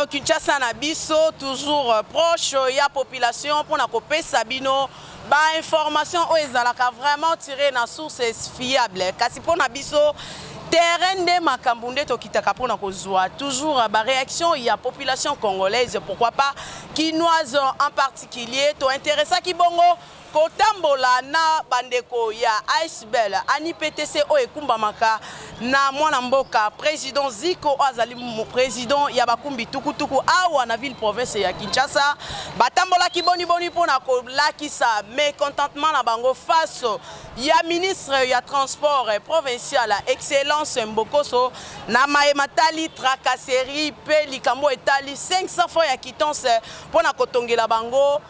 Kinshasa na biso, toujours proche ya population mpona kopesa bino bainformation oyo ezalaka vraiment tiré na source fiable. Kasi mpona biso terrain nde makambo nde tokitaka mpona kozwa toujours baréaction ya population congolaise, pourquoi pas kinoise en particulier. Tointeresaki bongo kotambola na bandeko ya ASBL ANIPTC oyo ekumbamaka na mwana mboka président Ziko, oyo azali président ya bakumbi tukutuku awa na ville province ya Kinshasa. Batambolaki boniboni mpona kolakisa mécontentement na bango face ya ministre ya transport provincial, excellence Mbokoso, na mayema tali tracasserie mpe likambo etali 500 francs ya quittance mpona kotongela bango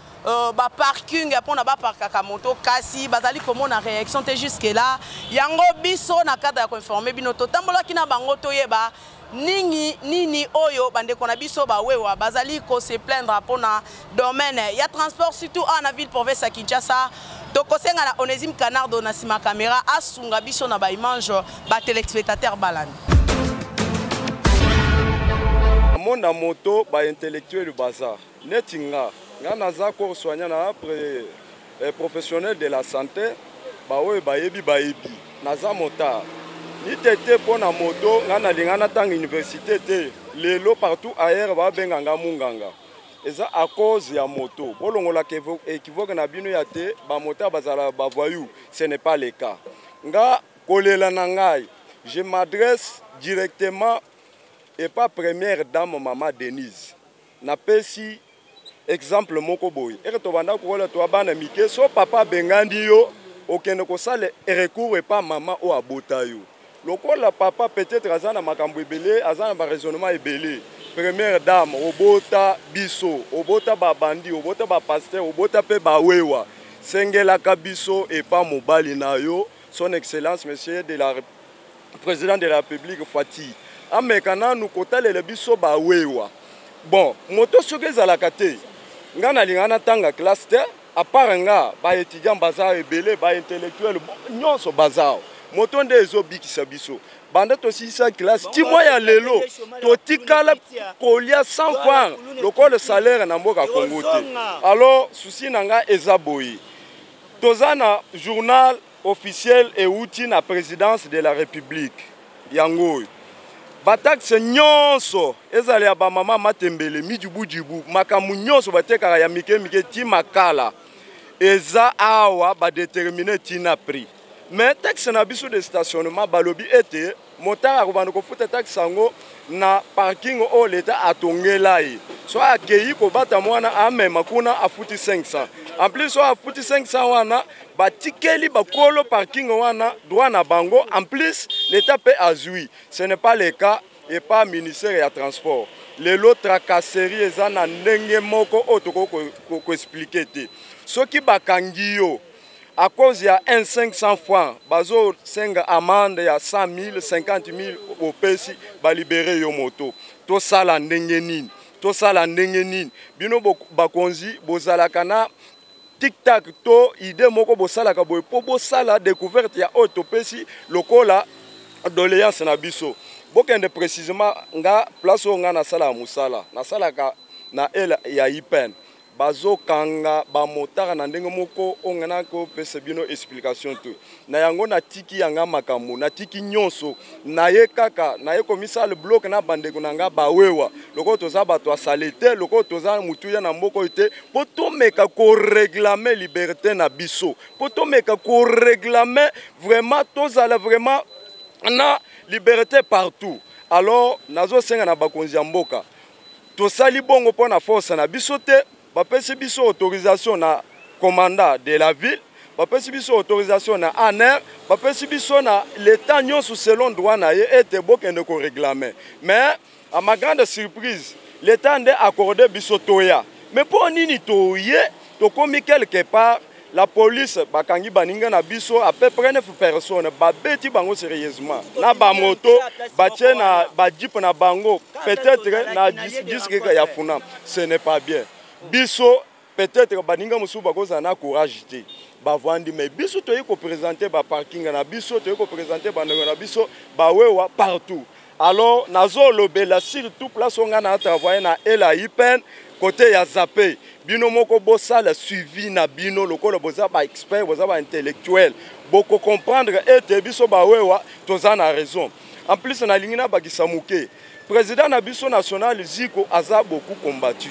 baparking mpona baparkaka moto. Kasi bazali komona réaction te jusque là. Yango biso na cadre ya koinformer bino, totambolaki na bango toyeba nini nini oyo bandeko na biso bawewa bazali kose plaindre mpona domaine ya transport, surtout awa na ville province ya Kinshasa. Tokosenga na Onésime Canardo na nsima caméra asunga biso na baimage, batéléspectateur balandi. Mona moto, baintellectuel baza neti nga. Nga naza corps soignant na professionnel de la santé. Baoyo bayebi, bayebi naza motard ni tete mpo na moto. Nga nalinga natanga université te. Lelo partout ailleurs babenga nga munganga, eza à cause ya moto. Bolongolaka équivoque na bino ya te bamotard bazala bavoyou, ce n'est pas le cas. Nga kolela na ngai, je m'adresse directement epa première dame, mama Denise. Napesi exemple moko boye: eke tobanda kokola, toa bana mike, so papa abengani yo, okende kosala recours epa mama oyo abota yo. Lokola papa peut-être aza na makambo ebele, aza na baraisonnement ebele. Première dame, obota biso, obota babandi, obota bapasteur, obota mpe bawewa, sengelaka biso epa mobali na yo, son excellence monsieur de la président de la République Fatshi, ameka nanu kotalela biso bawewa. Bon, moto soki ezalaka te, nga nalinga natanga classe te. À part nga, baétudiant baza ebele, baintellectuel nyonso baza. Moto nde ezobikisa biso. Banda tosilisa classe ti mwa ya lelo, totikala kolia 100 francs lokola salaire na mboka Kongo te. Alors souci na nga eza boye: toza na journal officiel euti na présidence de la République. Yango oyo bataxe nyonso ezala ya bamama matembele, mijibujibu, makambo nyonso batekaka ya mike mike ti makala, eza awa badéterminer ntina prix. Mais taxe na biso de stationnement, balobi ete motard akobanda kofuta taxe yango na parking oyo leta atongela ye. So akei kobata mwana, amema kuna, afuti 500 en plus. So afuti 500 wana, batikeli bakolo parking wana droit na bango, en plus leta mpe azwi. Ce n'est pas le cas epa ministère ya transport. Lelo tracasserie eza na ndenge moko oyo tokoki koexpliquer te. Soki bakangi yo à cause ya 1 500 francs, bazosenga amende ya 100 000, 50 000, opesi, balibérer yo moto. Tosala ndenge nini? Tosala ndenge nini? Bino bakonzi bozalaka na tic-tac to idée moko bosalaka boye mpo bosala découverte ya oyo topesi lokola doléance na biso. Bokende précisément nga place oyo nga nasalaka mosala, nasalaka na ele ya IPN. Bazokanga bamotard na ndenge moko oyo ngai nakopesa bino explication te. Na yango natiki yanga makambo, natiki nyonso, naye kaka naye komisala bloc na bandeko na nga bawewa. Lokola toza bato asale te, lokola toza motuya na mboka oyo te, mpo tomeka koréclamer liberté na biso, mpo tomeka koréclamer vraiment tozala vraiment na liberté partout. Alors nazosenga na bakonzi ya mboka, tosali bongo mpo na force na biso te. Bapesi biso autorisation na commandant de la ville, bapesi biso autorisation na ANR, bapesi biso na l'état nyonso selon droit na ye ete bokende koréclamer. Mais à ma grande surprise, l'état nde accordé biso toya. Mais mpo nini toye, tokomi quelque part, la police bakangi baninga na biso, à peu près 9 personnes, babeti bango sérieusement na bamoto, batie na bajeep na bango, peut-être na district ya Funa. Ce n'est pas bien. Biso peut-être baninga mosusu bakozala na courage te, bavandi, mais biso toyei koprésenter baparking na biso, toyei koprésenter bandeko na biso bawewa partout. Alors nazolobela surtout place oyo ngai na travaille na elaipn kote ya zape. Bino moko bosala suivi na bino lokola boza ba expert, boza ba intellectuel, boko comprendre ete biso bawewa toza na raison. En plus nalingi nabakisa moke, président na biso national Ziko aza beaucoup combattu.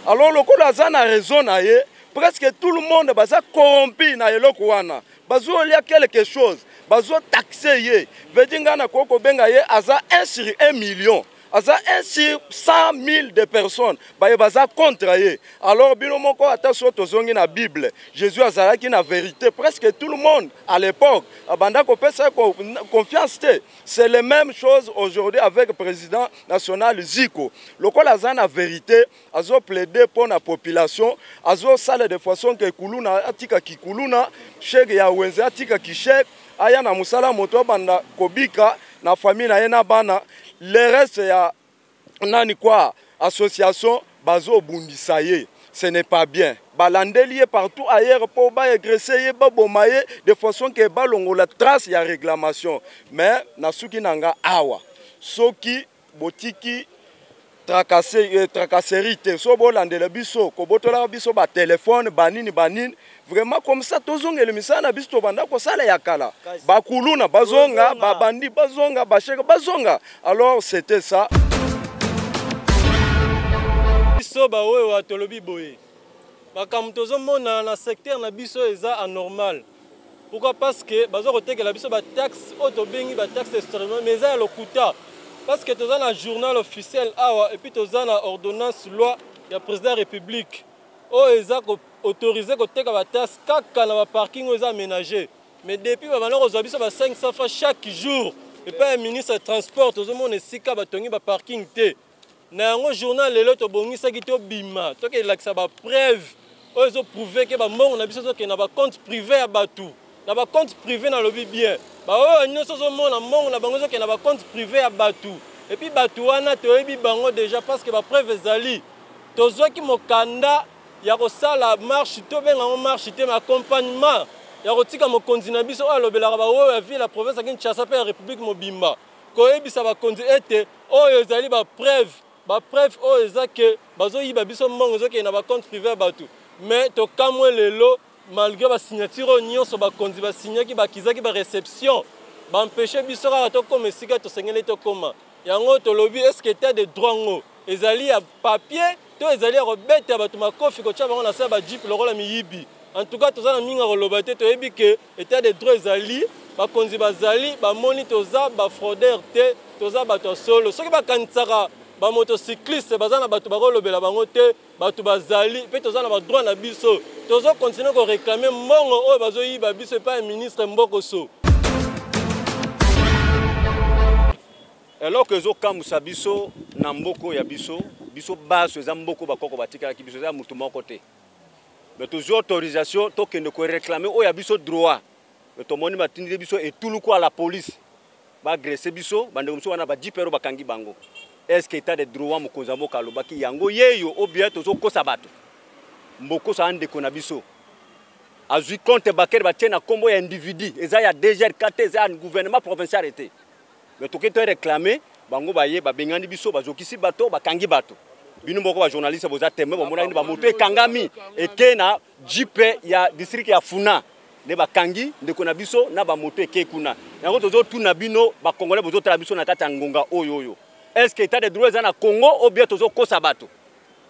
Alors lokola aza na raison na ye, presque tout le monde baza corrompu na eloko wana, bazolia quelque chose, bazotaxe ye. Veut dire ngai nakoki kobenga ye aza 1 sur 1 million, aza 1 sur 100 000 de personnes baye baza contre ye. Alors bino moko ata so tozongi na Bible, Jésus azalaki na vérité, presque tout le monde à l'époque abanda kopesa confiance te. C'est la même chose aujourd'hui avec président national Ziko. Lokola aza na vérité, azo plaider pour la population, azo sala de façon que kuluna atika kikuluna, shege ya wenze atika kishege, aya na musala moto banda kobika na famille na ye na bana. Le reste ya nani kwa association bazo bundisa ye, ce n'est pas bien. Balandeli ye partout ailleurs po ba agresser ye, ba boma ye de façon que balongola trace ya réclamation. Mais na suki nanga awa soki botiki tracasserie te, so bolandela biso kobotola biso ba téléphone banini banini, vraiment comme ça tozongela misala na biso tobanda kosala ya kala. Bakuluna bazonga, babandi bazonga, basheke bazonga. Alors c'était ça. Biso baoyo tolobi boye, makambo tozomona na secteur na biso eza anormal. Pourquoi? Parce que baza kotekela biso ba taxe oyo tobengi ba taxe extraordinaire, mais eza ya lokuta. Parce que toza na journal officiel awa, et puis toza na ordonnance loi ya président ya république oyo eza autorisé koteka ba taxe kaka na ba parking oyo eza aménagé. Mais depuis babanda kozwa biso ba 500 francs chaque jour epai ya ministre ya transport, tozomona esika batongi ba parking te. Na yango journal lelo tobongisaki tobima tokelakisa ba preuve oyo ezoprouve ke bambongo na biso ezokende na bacompte privé ya bato, na bacompte privé. Nalobi bien, baoyo nyonso ozomona mbongo na bango ezokende na bacompte privé ya bato, et puis bato wana toyebi bango déjà parce que bapreuve ezali. Tozwaki mokanda ya kosala marche, tobenga yango marche te, mais accompagnement ya kotika mokonzi na biso oyo alobelaka baoyo ya ville ya province ya Kinshasa mpe ya république mobimba, koyebisa bakonzi ete oyo ezali bapreuve, bapreuve oyo eza ke bazoyiba biso mbongo ezokende na bacompte privé ya bato. Mais tokamwe lelo, malgré basignature oyo nyonso bakonzi basignaki, bakizaki baréception, baempêche biso kaka tokóma esika tosengeli tokóma. Yango tolobi, est ce que état de droit ngo ezali ya papier to ezali ya kobeta bato makofi, kotia bango na se ya bajeep lokola miyibi? En tout cas toza na mingi ya koloba te. Toyebi ke état de droit ezali, bakonzi bazali bamoni toza bafraudeur te, toza bato ya solo. Soki bakanisaka bamotocycliste baza na bato bakolobela bango te, bato bazali mpe toza na badroit na biso. Tozokontinue koréclame mbongo oyo bazoyiba biso epai ya ministre Mbokoso. Eloko ezokamwisa biso na mboka ya biso, biso baso eza mboka bakoko batikalaki biso, eza motu moko te. Me tozwi autorisation tokende koréclame oyo ya biso droit, me tomoni batindeli biso etuluku ya la police, baagresse biso. Bandeko mosusu wana bajeep oyo bakangi bango. Est ce que état de droit mokonzi ya mboka alobaki yango yeyo ou bien tozokosa bato? Mbokoso aya ndeko na biso azwi compte bancaire batie na nkombo ya individu, eza ya DGRK te, eza ya gouvernement provincial te. Mais toke to réclamer bango, baye babengani biso, bazokisi bato, bakangi bato. Bino moko bajournaliste boza témoin, bomonaki bamoto ekangami eke na jeep ya district ya Funa nde bakangi ndeko na biso na bamoto eke kuna. Yango tozotuna bino bacongolais bozotala biso na kati ya ngonga oyo oyo, est ce que état de droit eza na Congo ou bien tozokosa bato?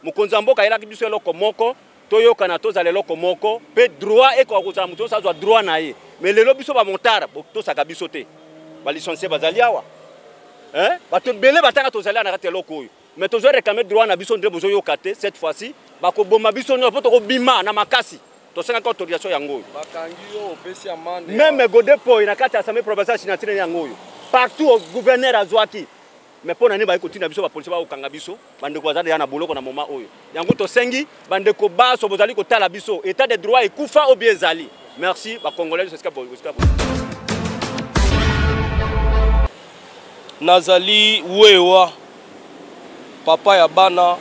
Mokonzi ya mboka ayelaki biso eloko moko, toyokana, tozala eloko moko mpe droit ekoka kozala, moto nyonso azwa droit na ye. Mais lelo biso bamotard tosaka biso te, balicencié bazali awa, bato ebele batanga tozali awa na kati ya eloko oyo, mais tozwa réclame droit na biso nde bozoyoka te. Cette fois-ci bakoboma biso nyonso mpo tokobima na makasi. Tosengaki autorisation yango oyo. Bakangi yo, opesi amende. Même Godé Mpoy na kati ya assemblée provinciale, signature yango oyo partout, gouverneur azwaki. Mais mpo na nini baye kotinda biso bapolisi bakokanga biso? Bandeko baza deja na boloko na moment oyo. Yango tosengi bandeko baso bozali kotala biso, état de droit ekufa ou bien ezali? Merci bacongolais nyonso esika. Nazali wewa papa ya bana,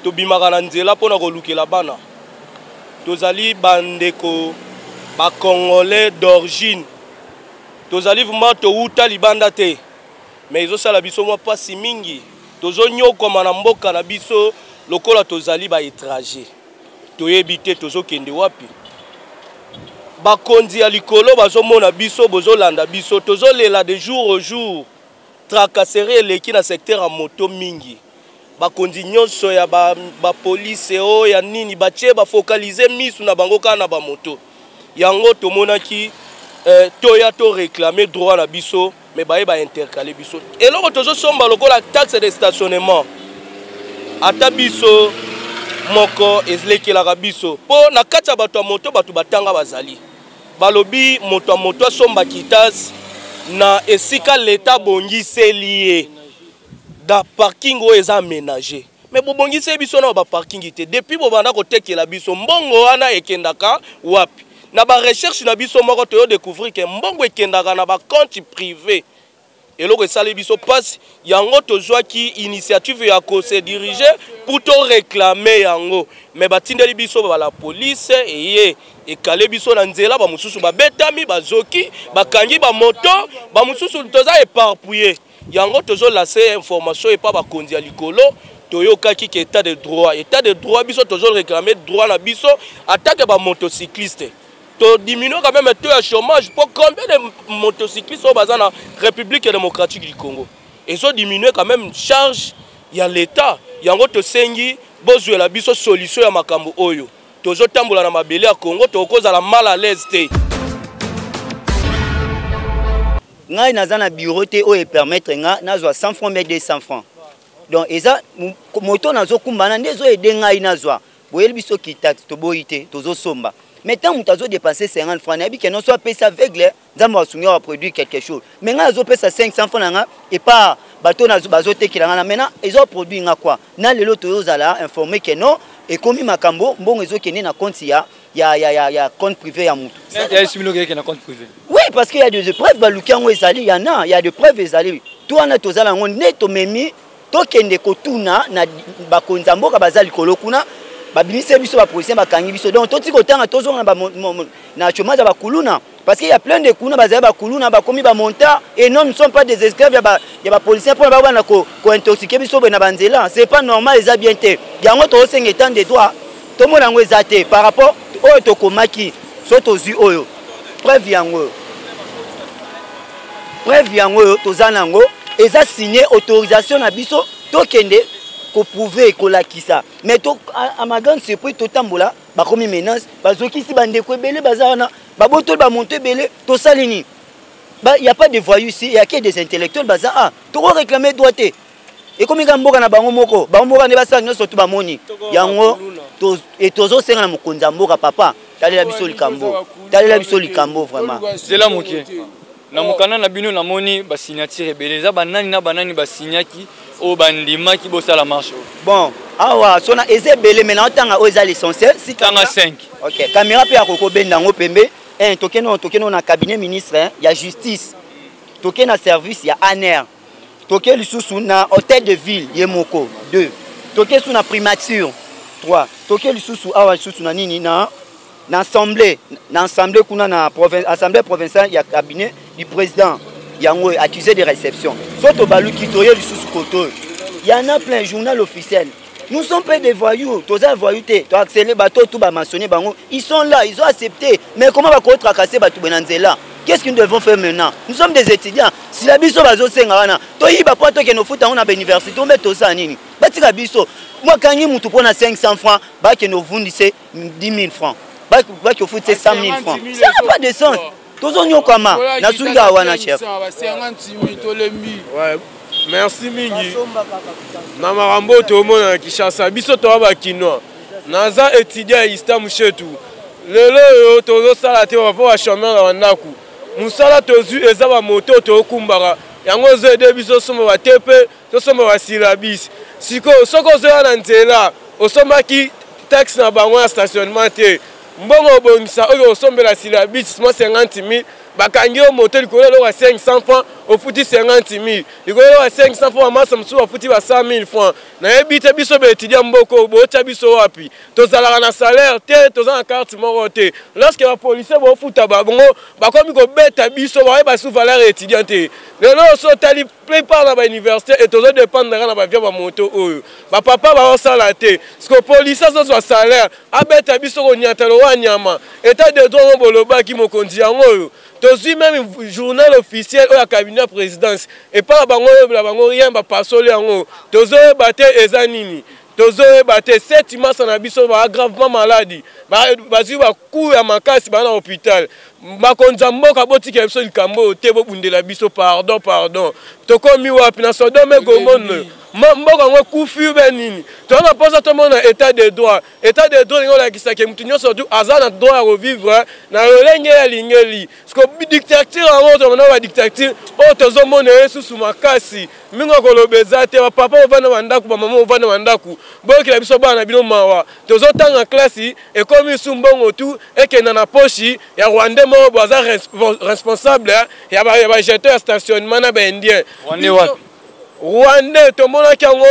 tobimaka na nzela mpona kolukela bana. Tozali bandeko bacongolais d'origine, tozali vraiment towuta libanda te. Mais ezosala biso mwa mpasi mingi, tozonyokwama na mboka na biso lokola tozali ba étranger, toyebi te tozokende wapi. Bakonzi ya likolo bazomona biso, bozolanda biso, tozolela de jour au jour. Tracasserie eleki na secteur ya moto mingi. Bakonzi nyonso ya bapolice ba oyo ya nini batie bafocalize misu na bango kaka na bamoto. Yango tomonaki toya to réclamer droit na biso, mais baye ba intercaler biso. Eloko tozosomba lokola taxe de stationnement, ata biso moko elekelaka biso, mpo na kati ya bato ya moto, bato batanga bazali. Balobi moto ya moto asomba quittance na esika leta abongiseli ye da parking oyo eza aménagé. Mais bobongiseli biso na baparking te. Depuis bobanda kotekela biso, mbongo wana ekendaka wapi? Na barecherche na biso moko, toyo découvrir ke mbongo ekendaka na bacompte privé. Eloko esali biso mpasi, yango tozwaki initiative ya kose diriger pour toréclamer yango. Mais batindeli biso bala police, eye ekale biso na nzela. Bamosusu babetami, bazoki, bakangi bamoto, bamosusu toza éparpillé. Yango tozolase information epa bakonzi ya likolo. Toyokaki ke état de droit, état de droit, biso tozoréclamer droit na biso atake bamotocycliste, todiminue quand même taux ya chômage, mpo combien de motocyclistes oyo baza na République démocratique du Congo? Ezodiminue quand même charge ya l'État. Yango tosengi bozwela biso solution ya makambo oyo. Tozotambola na mabele ya Congo, tokozala mal à l'aise te. Ngai naza na bureau te oyo epermettre nga nazwa 100 francs mais 200 francs. Donc eza moto nazokumbana nde ezoaider ngai nazwa. Boyeli biso quittance, toboyi te, tozosomba. Mais ntango moto azodépenser 50 francs, nayebi ke nyonso apesa aveugle, Nzambe asungi, aproduire quelque chose. Mais ngai azopesa 500 francs na nga epa bato bazotekela nga na maintenant, ezoproduire nga quoi? Na lelo toyozala informé ke non, ekomi makambo, mbongo ezokende na compte ya compte privé ya mutu. Na compte privé? Oui, parce qu'il y a des preuves. Baluki yango, ezali, yana il y a des preuves, ezali to wana tozala yango nde tomemi. Tokende kotuna na bakonzi ya mboka, baza likolo kuna, babimisi biso, bapolisier bakangi biso. Donc toti kotanga, tozonga na chômage ya bakuluna, parce qu'il y a plein de kuna bazali bakuluna, bakomi bamotards. Et non, nous ne sommes pas des esclaves ya bapolisier mpona babana kointoxiquer biso boye na banzela. C'est pas normal, eza bien te. Yango tozosenga état de droit, tomona yango eza te par rapport oyo tokomaki. So tozwi oyo preuve, yango oyo preuve, yango oyo toza nango, eza signé autorisation na biso. Tokende koprouver, kolakisa. Mais to, à ma grande surprise, totambola, bakomi menace, bazokisi bandeko ebele baza wana, babotoli bamoto ebele. Tosali nini? Il y a pas de voyous ici, il y a que des intellectuels baza. Ah, tokoréclamer droit te, ekomi kaka mboka na bango moko, bango moko nde basala nyonso to bamoni yango. Tozosenga na mokonzi ya mboka, papa, talela biso likambo, talela biso likambo vraiment. Zela moke. Na mokanda na bino, namoni basignature ebele. Eza banani na banani basignaki oyo bandimaki bosala marche oyo? Bon, awa sona eza ebele, mais naotanga oyo eza l'essentiel. Si tanga 5. Ok, caméra mpe akoki kobenda yango pembe. Tokende na cabinet ministre ya Justice, toke na service ya ANR, toke lisusu na hôtel de ville ye moko, 2, toke su na primature, 3, toke lisusu awa lisusu na nini, na assemblée kuna na province, assemblée provinciale ya cabinet du président, yango accusé de réception. So tobaluki, toye lisusu koto oyo, y en a plein. Journal officiel, nous sommes pas des voyous, toza voyous te. Toaccélé bato tout bamentionné bango, ils sont là, ils ont accepté. Mais comment bakotracasser bato boye na nzela? Qu'est-ce que nous devons faire maintenant? Nous sommes des étudiants. Sila biso bazosenga wana, toyiba mpo tokende ofuta yango na bauniversité ombe? Tosala nini? Batika biso. Mwakangi mutu mpo na 500 francs, bakende ovundise 10 000 francs, baki ofutise 100 000 francs, ça n'a pas de sens. Tozonyokama, nasuki kaka wana, chef. Ouais. Merci mingi na makambo oyo tomona na Kinshasa. Biso toya bakinois, naza étudiant ya ISTA Mushetu. Lelo oyo tozosala te mpo bachômeur na bandako. Mosala tozwi eza bamoto tokumbaka, yango ezoaider biso tosomba baTP, tosomba basyllabus. Sikoyo soki ozoya na nzela, osombaki taxe na bango ya stationnement te, mbongo obongisa oyo osombela syllabus mwa 50 000. Bakangi yo moto likolo eloko ya 500 francs, ofuti 50 000. Likolo eloko ya 500 francs, bamasa mosusu bafuti ba 100 000 francs. Nayebi te biso baétudiant mboka oyo bootya biso wapi? Tozalaka na salaire te, toza na carte moko te. Lorsque bapolicier bofuta bango, bakomi kobeta biso, bayeba su valeur ya étudiant te. Lelo so otali plupart na bauniversité e tozodépendre kaka na bavia bamoto oyo bapapa baosala te. Parce que policier azozwa salaire, abeta biso konyata lowa nyama. État de droit ngo bolobaki, mokonzi yango oyo tozwi même journal officiel oyo ya cabinet ya présidence epai na bango, oyebela bango rien, bapasoli yango, tozoyeba te eza nini, tozoyeba te. Sept masa na biso baa gravement malade, bazwi baku ya makasi, baa na hôpital. Bakonzi ya mboka, botikela biso likambo oyo te, bobundela biso, pardon, pardon. Tokomi wapi? Na Sodome Gomone? Mboka yango ekufi be nini? Toza na mposa tomona état de droit. État de droit elingi olakisaki motu nyonso tu aza na droit ya kovivre na lolenge alingeli. Parce que dictature yango tomona, badictature oyo tozomona ye susu makasi mingi, akoloba eza te. Bapapa bovanda bandako, bamama bovanda bandako, boyokela biso bana na bino mawa. Tozotanga klasi, ekomi su mbongo tu ekenda na poshi ya Rwandais moko bo aza responsable ya bajeton ya stationnement na baindien rwandais. Tomonaki yango,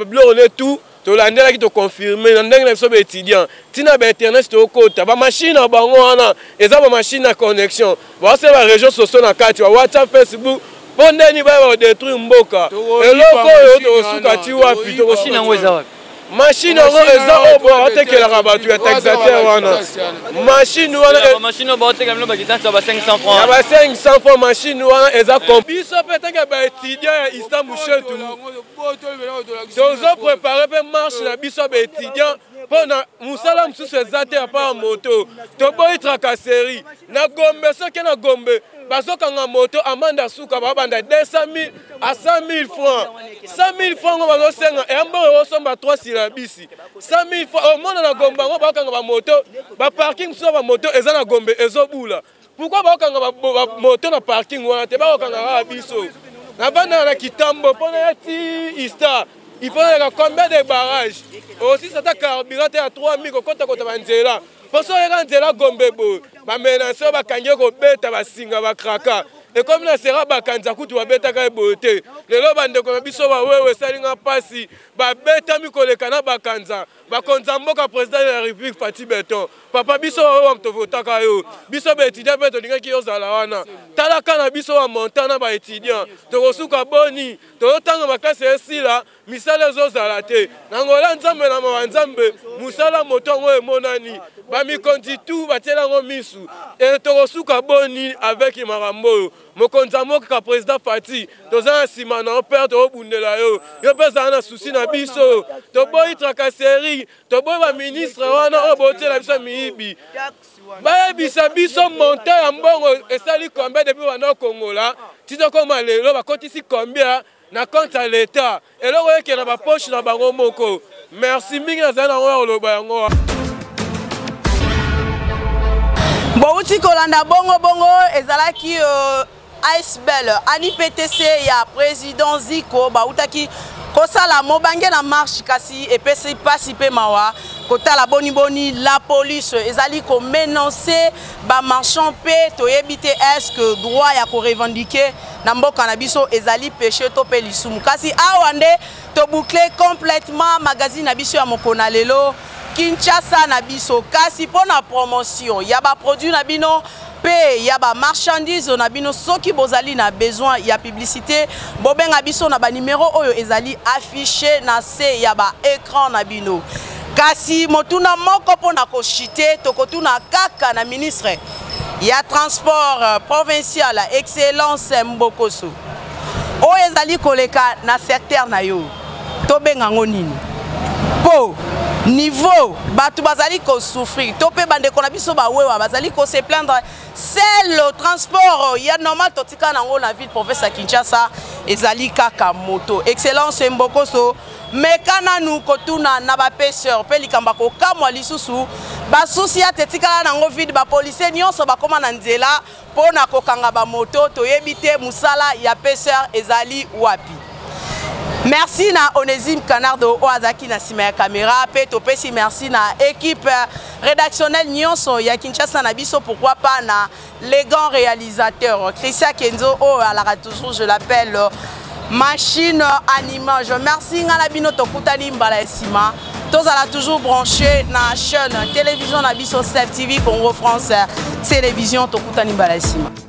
biloko ne tout tolandelaki, toconfirme na ndenge na biso baétudiant. Ntina bainternet tokota, bamachine na bango wana eza bamachine na connexion, baosala baréseaux sociaux na kati, ba WhatsApp, Facebook, mpo ndeni baya badétruire mboka. Eloko oyo tokosuka ti wapi? Machine yango eza oyo baotekelaka bato ya taxateur wana, machine wana ya ba 500 francs. Machine wana eza biso mpe tanke baétudiant ya ISTA Mushetu, tozoprépare mpe marche na biso ya baétudiant mpo na mosala mosusu eza te à part moto. Toboyi tracasserie na Gombe. Soki na Gombe bazokanga moto, amende asuka babanda 200 000 à 100 000 francs. 100 000 francs ngo bazosenga, eya mbongo ekosomba 3 syllabus. 100 000 francs omona na Gombe yango, bakokanga bamoto. Baparking mosusu ya bamoto eza na Gombe ezobula. Pourquoi bakokanga bamoto na parking wana te? Bakokanga kaka biso. Navandaka na Kitambo, mpona ya ti ISTA il faut naleka combien de barrage? Osisa ata carburant te ya 3000 kokotakota banzela. Mpo so oyeka nzela Gombe boye, bamenase oyo bakangi ye kobeta basinga bakraka, ekomi na sera bakanza kutu babetaka ye boye te. Lelo bandeko na biso bawewe, esalinga mpasi, babetami koleka na bakanza. Bakonza mboka, président de la République Fatshi Béton, papa, biso bawewa tovotaka yo, biso baétudiant mpe tolingaki yozala wana. Talaka na biso bamontant na baétudiant, tokosuka boni? Tozotanga makasi, esila, misala ezozala te. Na ngola Nzambe, na mawa Nzambe, mosala moto yango emonani, bamikonzi tu batiela yango misu. E tokosuka boni avec makambo oyo? Mokonzi ya mboka président Fatshi, toza na nsima na yo père, tokobundela yo. Yo mpe ezala na souci na biso. Toboyi tracasserie, toboyi baministre wana oyo botiela biso miyibi. Bayebisa biso montant ya mbongo esali combien depuis banda Kongola ti tokóma lelo, bakotisi combien na compte ya l'État? Eloko ekende na bapoche na bango moko. Merci mingi, nazali nango ya koloba yango. Bouti kolanda bongo bongo, ezalaki ASBL ani PTC ya président Ziko, bautaki kosala mobange na marche, kasi epesi mpasi mpe mawa kotala boniboni la police ezali komenacer bamarchand. Mpe toyebi te, est-ce que droit ya korevendiquer na mboka na biso ezali péché to mpe lisumu? Kasi awa nde toboucle complètement magazine na biso ya mokolo na lelo, Kinshasa na biso. Kasi mpo na promotion ya baproduit na bino mpe ya bamarchandise na bino, soki bozali na besoin ya publicité, bobenga biso na banimero oyo ezali affiché na se ya baécran na bino. Kasi motuna moko mpo na koshite, tokotuna kaka na ministre ya transport provincial, excellence Mbokoso: oyo ezali koleka na secteur na yo, tobenga yango nini? Mpo niveau bato bazali kosouffrir to mpe bandeko na biso bawewa bazali kose plaindre, c'est le transport ya normal totika nango na ville province ya Kinshasa ezali kaka moto. Excellence Mbokoso, meka nanu kotuna na bapêcheur mpe likambo ya kokamwa lisusu, basusi ya te etikala nango vide, bapolisier nyonso bakóma na nzela mpo na kokanga bamoto. Toyebi te mosala ya pêcheur ezali wapi. Merci na Onésime Canardo oyo azalaki na nsima ya caméra, mpe topesi merci na équipe rédactionnelle nyonso ya Kinshasa na biso, pourquoi pas na les grands réalisateurs Christian Kenzo oyo alaka toujours, je l'appelle machine animage. Merci. Nga na bino tokutani mbala ya nsima. Tozala toujours branché na chaîne télévision na biso, Step TV Congo France Télévision. Tokutani mbala ya nsima.